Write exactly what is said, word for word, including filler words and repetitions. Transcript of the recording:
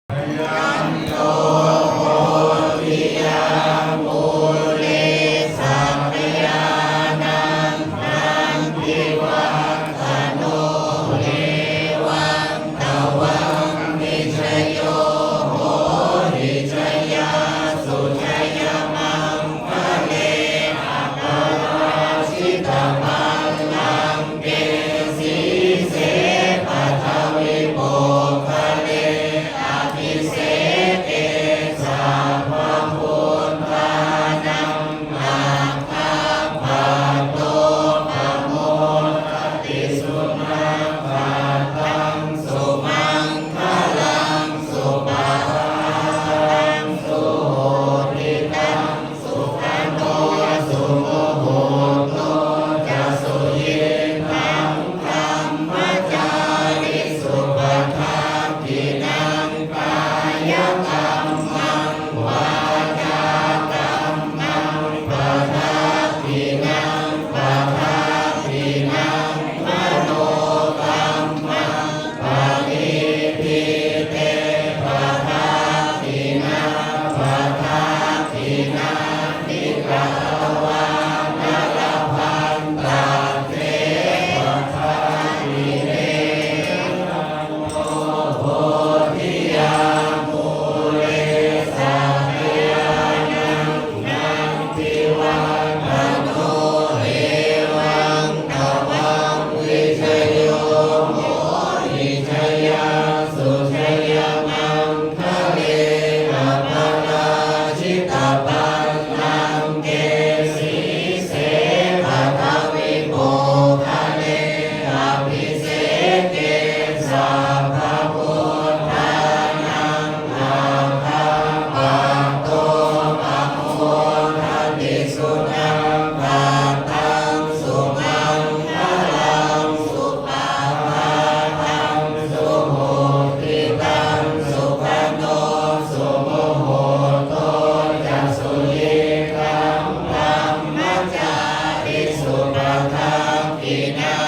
Jayanto bodhiyā mūle sakyānaṃ nandivaḍḍhano, evaṃ tvaṃ vijayo hohi jayassu jayamaṅgale, aparājitapallaṅke sīse paṭhavipokkhare, abhiseke sabbabuddhānaṃ aggappatto pamodati. Sunakkhattaṃ sumaṅgalaṃ supabhātaṃ suhuṭṭhitaṃ, sukhaṇo sumuhutto ca suyiṭṭhaṃ brahmacārisu, padakkhiṇaṃ kāyakammaṃ vācākammaṃ padakkhiṇaṃ, padakkhiṇaṃ manokammaṃ paṇidhī te padakkhiṇā, padakkhiṇāni katvāna labhantatthe padakkhiṇe. Jayanto bodhiyā mūle sakyānaṃ nandivaḍḍhano, evaṃ tvaṃ vijayo hohi jayassu jayamaṅgale, aparājitapallaṅke sīse paṭhavipokkhare, abhiseke sabbabuddhānaṃ aggappatto pamodati. Sunakkhattaṃ sumaṅgalaṃ supabhātaṃ suhuṭṭhitaṃ, sukhaṇo sumuhutto ca suyiṭṭhaṃ brahmacārisu, padakkhiṇaṃ